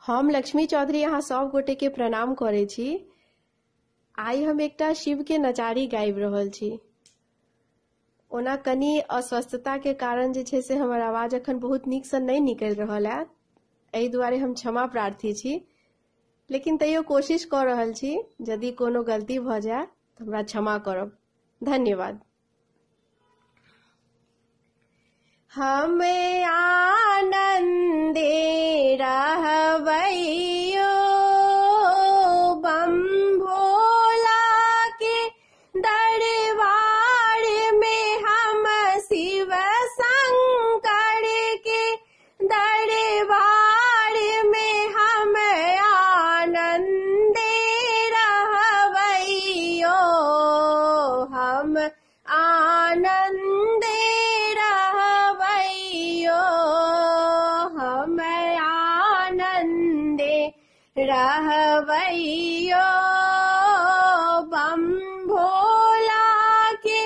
हम लक्ष्मी चौधरी अहाँ सब गोटे के प्रणाम करै छी। आइ हम एकटा शिव के नचारी गाबि रहल छी। ओना कनि अस्वस्थता के कारण जे छै से हमर आवाज अखन बहुत नीकसँ नहि निकलि रहल है, एहि दुआरे हम क्षमा प्रार्थी छी, लेकिन तैयो कोशिश कऽ रहल छी। यदि कोनो गलती भऽ जाय तऽ हमरा क्षमा करब। धन्यवाद। हम आनंदे रहबैयो बम भोला के दरबार में, हम शिव शंकर के दरबार में हम आनंदे रहबैयो, हम आनंदे रहबैयो, हम आनंदे रहबैयो बम भोला के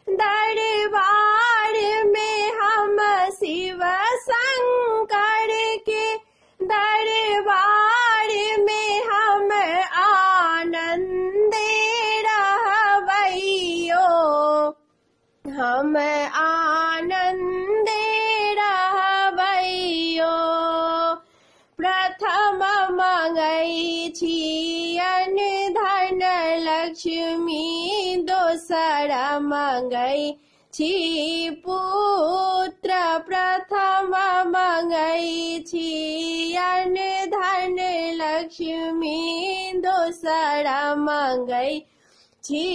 दरबार में, हम शिव शंकर के दरबार में हम आनंदे रहबैयो, हम आनंदे रहबैयो। प्रथम मंगै छियन धन लक्ष्मी, दोसर मंगै छी पुत्र, प्रथम मंगै छियन धन लक्ष्मी, दोसर मंगै छी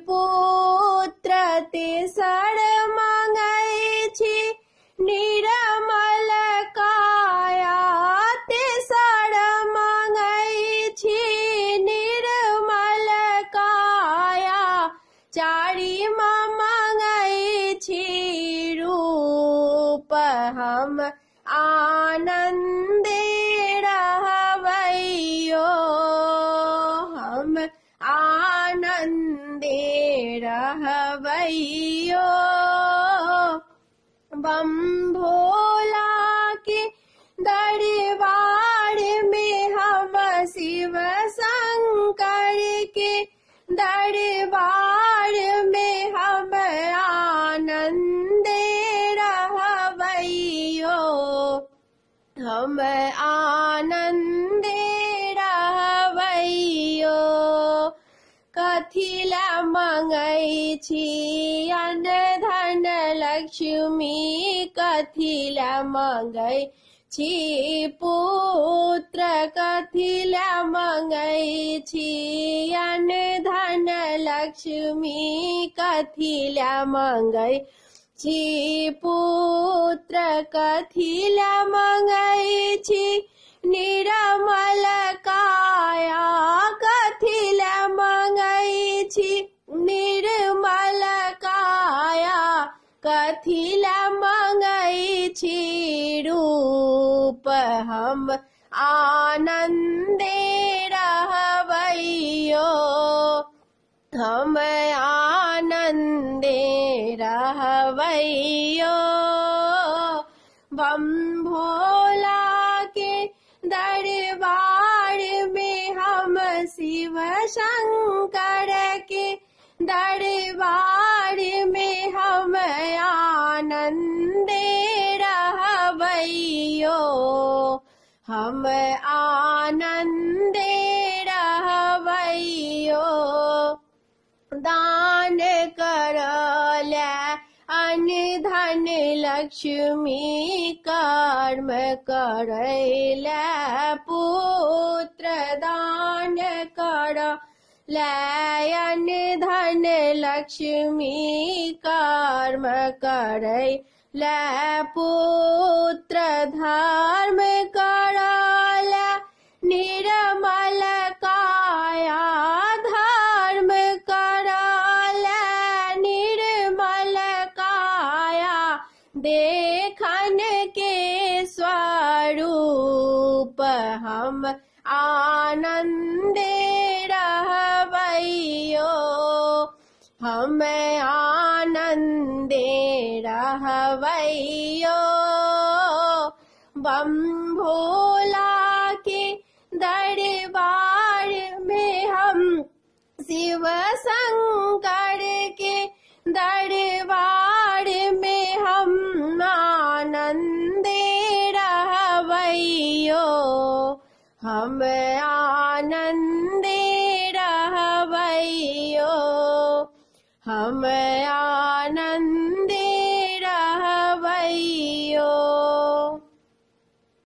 पुत्र, तेसर मंगै छी निर्मल काया, तेसर मंगै छी निर्मल काया, चारिम मंगै छी रूप, हम आनंदे रहबैयो, हम आनंदे रहबैयो बम भोला के दरबार में, हम शिव शंकर के दरबार में हम आनंदे रहबैयो, हम आनंदे रहबैयो। कथिला मंगै छी अन्न धन लक्ष्मी, कथिला मंगै छी पुत्र, कथिला मंगै छी अन्न धन लक्ष्मी, कथिला मंगै छी पुत्र, कथिला मंगै छी निर्मल काया, कथिला मंगै छी निर्मल काया, कथिला मंगै छी रूप, हम आनंदे रहबैयो, हम आनंदे रहबैयो बम भोला के दरबार में, हम शिव शंकर के दरबार में हम आनंदे रहबैयो, हम आनंदे रहबैयो। दान करले अन्न धन लक्ष्मी, कर्म करैले पुत्र, दान करले अन्न धन लक्ष्मी, कर्म करैले पुत्र, धर्म करले निर्मल काया, धर्म करले निर्मल काया, देखन के स्वरूप, हम आनंदे रहबैयो, हम आनंदे रहबैयो बम भोला के शिव शंकर के दरबार में हम आनंदे रहबैयो, हम आनंदे रहबैयो, हम आनंदे।